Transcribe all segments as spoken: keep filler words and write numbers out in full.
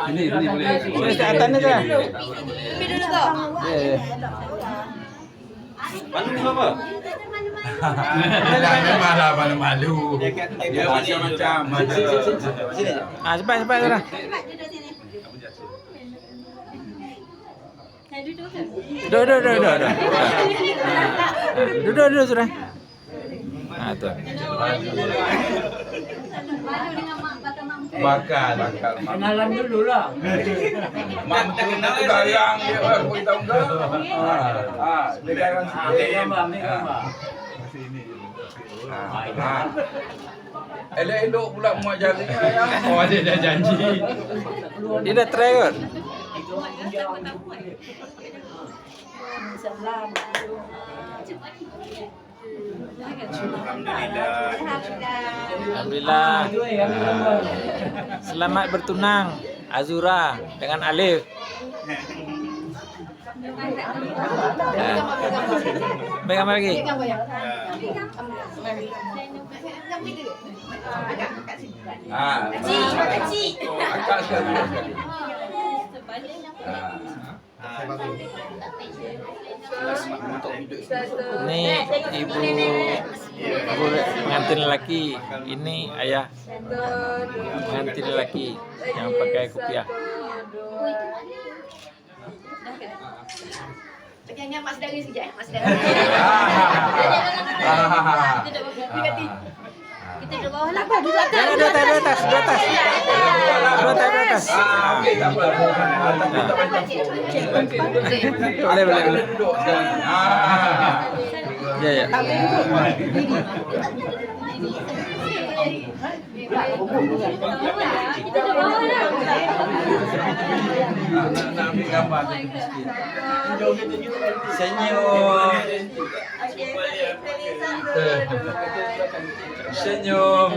Ini, ini boleh. Sini, atas ni, Zura. Ya, ya. Malu apa? Malu-malu. Dia macam-macam. Ah, cepat, cepat, Zura. Duduk, duduk, duduk, duduk. Duduk, duduk, Zura. Ah, tu. Bakal. Kenalan dulu lah. Mak tu garang dia, weh, aku tahu enggak? Ah, ah, dia garang sikit. Ambil gambar, ambil gambar. Ah, ah. Elok-elok pula muat jari, ya. Oh, dia dah janji. Dia dah try kot. Alhamdulillah. Selamat bertunang, Azura dengan Alif. Pegang lagi. Ah. Akak sekali. Ah. Ni ibu, ibu pengantin lelaki, ini ayah pengantin lelaki yang pakai kupiah. Jangan, Mak, sedara sekejap, eh. Mak, sedara. Kita duduk bawah lah. Jangan, duduk atas, duduk atas, duduk atas. Duduk atas, duduk atas. Ah, okey, tak apa. Boleh, boleh, boleh. Ah. Ya, ya. Senyum. Senyum.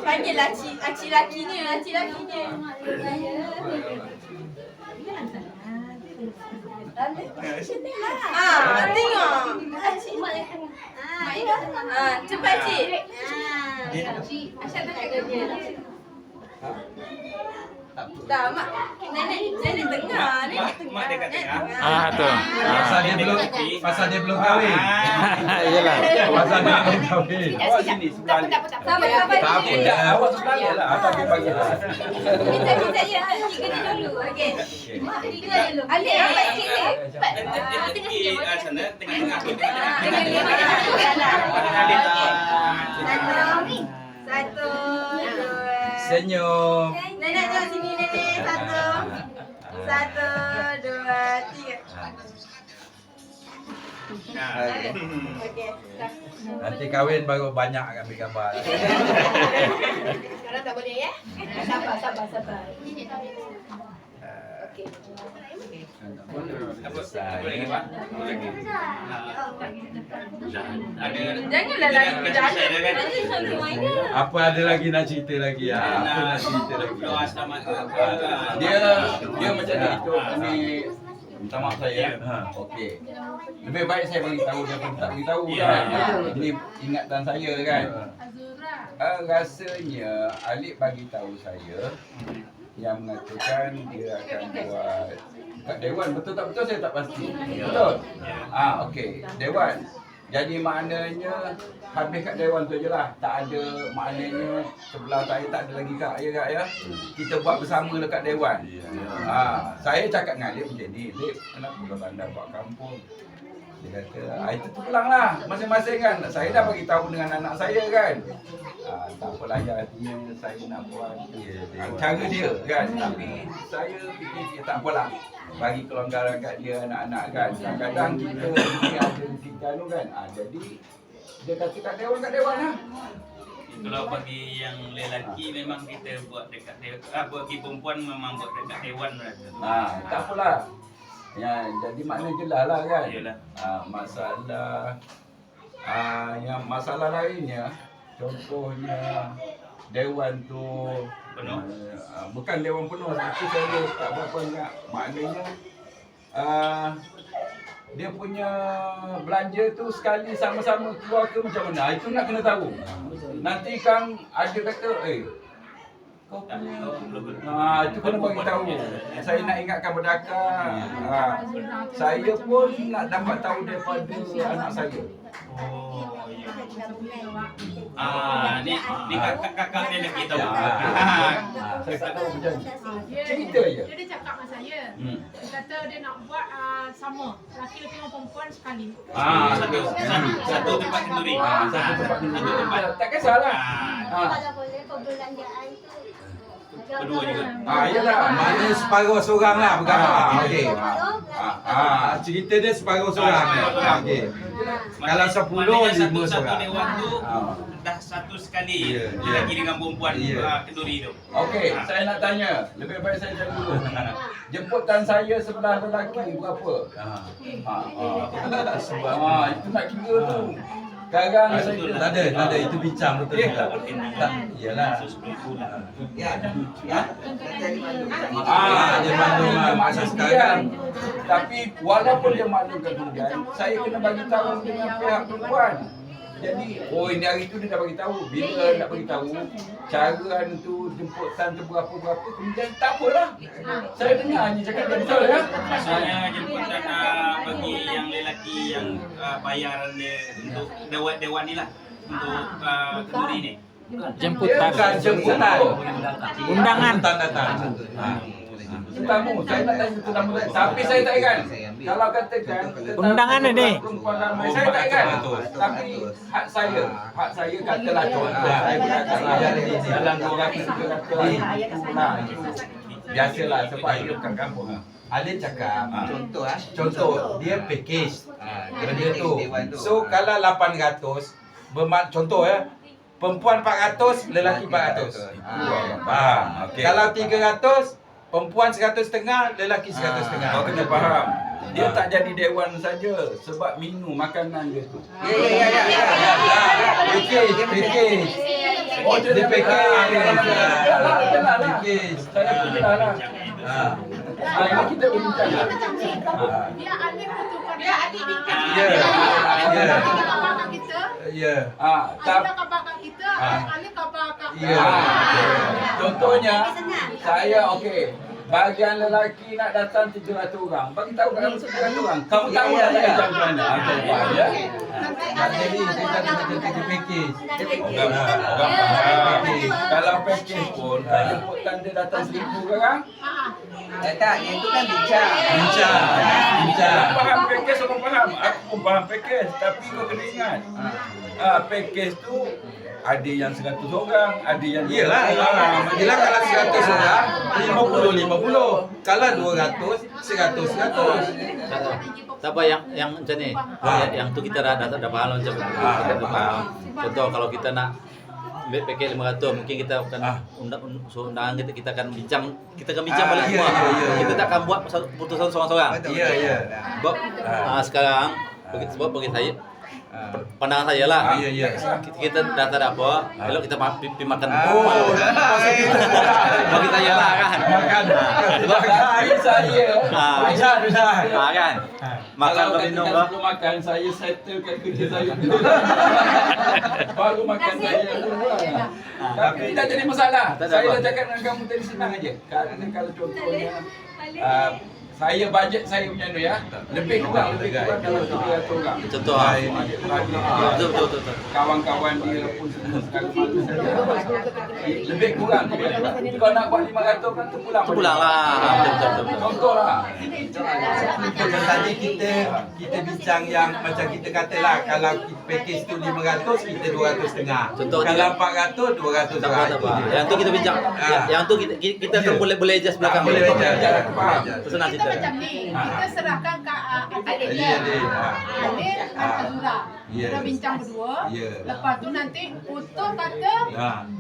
Panggil lah cik, ah, cik lakinyo, ah, cik lakinyo. Ah, tengok. Ah, cepat, cik. Dah, Mak. Nenek, nenek tengah, nenek tengah. Mak dekat tengah. Ah, tu. Ah. Pasal dia belum, pasal dia belum kahwin. Ah. Iyalah. Pasal dia belum kahwin. Awak sini, sebelah ni. Sabar, sabar. Tapi tak, awak sebelah ni lah. Tapi bagi lah. Kita, kita, ya, tiga ni dulu. Okey. Mak, tiga dulu. Alif, nampak sikit, Alif. Cepat. Tengah, tengah, tengah. Ah, tengah, tengah. Okey. Satu. Satu, dua. Senyum. Nenek, tengok sini, Nenek. Satu. Satu, dua, tiga. Okey, dah. Nanti kahwin baru banyak ambil gambar. Sekarang tak boleh, ya? Sabar, sabar, sabar. Okey. Janganlah lari. Apa ada lagi nak cerita lagi, ya? Apa nak cerita lagi? Dia, dia macam ni, tu, ni minta maaf saya, ya. Ha. Okey. Lebih baik saya bagi tahu dia pun tak bagi tahu, ya, kan? Ha. Ini ingatan saya, kan? Ha. Ah, rasanya Alif bagi tahu saya, yang mengatakan dia akan buat kat Dewan. Betul tak betul, saya tak pasti. Betul? Ah, okey. Dewan. Jadi, maknanya, habis kat Dewan tu je lah. Tak ada maknanya sebelah saya tak ada lagi, Kak. Ya, Kak, ya? Kita buat bersama dekat Dewan. Ah, saya cakap dengan Alif macam ni, "Alif, kenapa kau tak nak buat kampung?" Dia kata, "Ah, itu terpulang lah, masing-masing kan. Saya dah bagi tahu dengan anak saya kan. Ah, tak apalah, ya, artinya saya nak buat, ya, ya, cara dia kan. Tapi saya fikir, ya, tak apalah. Bagi keluarga agak dia, anak-anak kan. Kadang-kadang kita ni ada rezeki anu kan. Ah, jadi, dia kata kat Dewan, kat Dewan lah." Kalau bagi yang lelaki, memang kita buat dekat Dewan. Ah, bagi perempuan memang buat dekat Dewan lah tu. Ah, tak apalah. Ya, jadi makna jelas lah kan? Iyalah. Ah, masalah, ah, yang masalah lainnya, contohnya Dewan tu, Penuh. Ah, bukan dewan penuh, itu saya tak berapa ingat. Maknanya, ah, dia punya belanja tu sekali sama-sama keluar ke macam mana? Ah, itu nak kena tahu. Nanti kan ada kata, "Eh, kau punya." Ah, itu kena bagi tahu. Saya nak ingatkan pada akak. Ah, saya pun nak dapat tahu daripada anak saya. Oh, iya. Ah, ni, ni kakak, kakak dia lagi tahu. Ah, saya tak tahu macam mana. Dia, cerita je. Dia, dia cakap dengan saya. Hmm. Dia kata dia nak buat, ah, sama. Laki-laki dengan perempuan sekali. Ah, satu, satu, satu tempat kenduri. Ah, satu tempat kenduri. Satu tempat. Tak kisahlah. Ah. Ah. Kalau boleh, perbelanjaan tu Kedua juga. Ah, iyalah. Maknanya separuh seorang lah, bukan? Ah, okey. Ah, ah, cerita dia separuh seorang. Ah, okey. Kalau sepuluh, lima seorang. Maknanya satu-satu dewan tu dah satu sekali. Ya, ya. Lelaki dengan perempuan, ah, kenduri tu. Okey, saya nak tanya. Lebih baik saya cari dulu. Jemputan saya sebelah lelaki berapa? Ah. Ah, ah. Ah, itu nak kira tu. Sekarang saya tak ada, tak ada. Itu bincang betul juga. Tak, iyalah. Ya, ya. Ah, dia maklum, ah, maksud sekian. Tapi walaupun dia maklum kemudian, saya kena bagi tahu dengan pihak perempuan. Jadi, oh, ini hari tu dia dah bagi tahu. Bila nak bagi tahu, cara anu tu, jemputan tu berapa-berapa, kemudian tak apalah. Saya dengar je cakap dia betul, ya? Maksudnya jemputan, ah, bagi yang lelaki yang, ah, bayar dia untuk dewan, dewan ni lah, untuk, ah, kenduri ni. Jemputan. Bukan jemputan. Undangan. Jemputan datang. Ah. Tetamu, saya nak tanya tetamu tadi. Tapi saya tak ingat. Kalau katakan tetamu, undangan ni. Perumpamaan, saya tak ingat. Tapi hak saya, hak saya katalah contoh. Saya berkata dalam dua ratus, tiga ratus, itulah, itu. Biasalah, sebab dia bukan kampung. Alin cakap, contoh, ah. Contoh, dia package. Ah, benda tu. So, kalau lapan ratus, bermak-, contoh, ya, perempuan empat ratus, lelaki empat ratus. Ah. Faham? Okey. Kalau tiga ratus, perempuan seratus setengah, lelaki seratus setengah. Ah, kau kena faham. Dia tak jadi dewan saja sebab menu makanan dia tu. Ya, ya, ya, ya, ya. Package, package. Oh, dia package. Package. Saya pun lah. Ah. Ah, ini kita berbincang. Biar Alif betul kan? Biar Alif bincang. Ya. Ya. Alif tak apa-apa kita. Ya. Ah, Alif tak apa-apa kita. Ah. Alif tak apa-apa. Ya. Ah. Contohnya, saya, okey. Bagian lelaki nak datang tujuh ratus orang. Bagi tahu kat kamu tujuh ratus orang. Kamu tahu tak nak macam mana? Ah, contoh, ya. Jadi, kita kena fikir. Orang, orang, ah, kalau package pun, kalau jemputan dia datang seribu orang, Eh, tak, yang itu kan bincang. Bincang. Bincang. Faham package, aku faham. Aku pun faham package, tapi kau kena ingat. Ah, package tu ada yang seratus orang, ada yang dua ratus orang. Yelah, yelah. Yelah, kalau seratus orang, lima puluh lima puluh. Kalau dua ratus, seratus, seratus. Tak apa, yang, yang macam ni. Ah. Yang, yang tu kita dah, dah, dah faham lah macam ni. Ah, kita dah faham. Contoh, kalau kita nak ambil paket lima ratus, mungkin kita akan undang, un-, so undangan kita, kita akan bincang, kita akan bincang balik semua. Iya, iya, iya. Kita tak akan buat keputusan seorang-seorang. Betul, betul. Iya, iya. Sebab, ah, sekarang, bagi, sebab bagi saya, pandangan saya lah. Ah, iya, iya. Kita, kita dah tak ada apa, elok kita ma-, pi, pi makan. Oh, bagi saya lah kan. Makan. Ah, sebab, ah, saya. Ah. Bisa, bisa. Ah, kan. Makan atau minum, kalau kau makan, saya settlekan kerja saya dulu. Baru makan saya. Tapi tidak jadi masalah. Saya dah cakap dengan kamu tadi, senang aja. Karena kalau contohnya, ah, saya bajet saya punya tu ya, lebih kurang, lebih kurang dalam tiga ratus orang. Contoh, ah. Betul, betul, betul, betul. Kawan-kawan dia pun semua sekali malu. Lebih kurang. Kalau nak buat lima ratus orang, terpulang. Terpulang lah. Betul, betul, betul, betul. Contoh lah. Macam tadi kita, kita bincang yang macam kita kata lah, kalau package tu lima ratus, kita dua ratus setengah. Contoh, kalau empat ratus, dua ratus. Tak apa, tak apa. Yang tu kita bincang. Ah. Ya, yang tu kita, kita, kita akan boleh, boleh adjust belakang. Boleh adjust. Faham. Senang cerita. Kita macam ni, kita serahkan ke, ah, Alif. Alif, Alif. Ah. Alif dan Azura. Yes. Kita bincang berdua. Ya. Lepas tu nanti putus kata,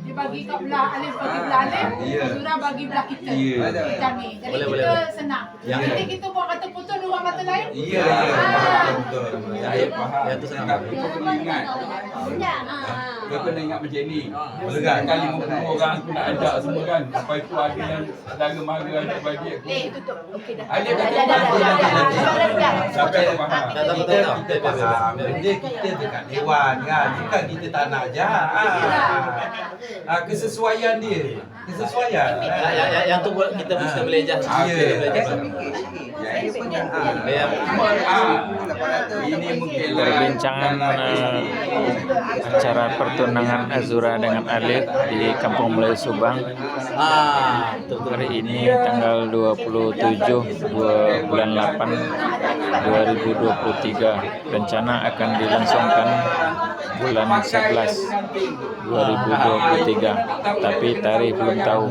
dibagi kat belah Alif, bagi belah Alif, Azura bagi belah kita. Ya. Macam ni. Jadi boleh, kita boleh, boleh. Senang. Yang nanti kita buat kata putus dua Iya, iya, betul, betul. Saya faham. Tapi kau kena ingat. Kau kena ingat macam ni. Kalau limo puluah urang aku nak ajak semua kan, sampai tu ada yang saudara mara, adik-beradik aku. Ada, ada, ada, ada, ada. Sampai kau faham. Kita, kita faham. Benda kita dekat dewan kan. Bukan kita tak nak ajak. Ah. Ah, kesesuaian dia. Kesesuaian. Ya, ya, ya, yang tu buat kita mesti belajar. Ah, iya. Kita belajar. Ya. Perbincangan, eh, acara pertunangan Azura dengan Alif di Kampung Melayu Subang. Ah, betul, betul. Hari ini tanggal dua puluh tujuh, dua, bulan delapan, dua ribu dua puluh tiga. Rencana akan dilangsungkan bulan sebelas, dua ribu dua puluh tiga, tapi tarikh belum tahu.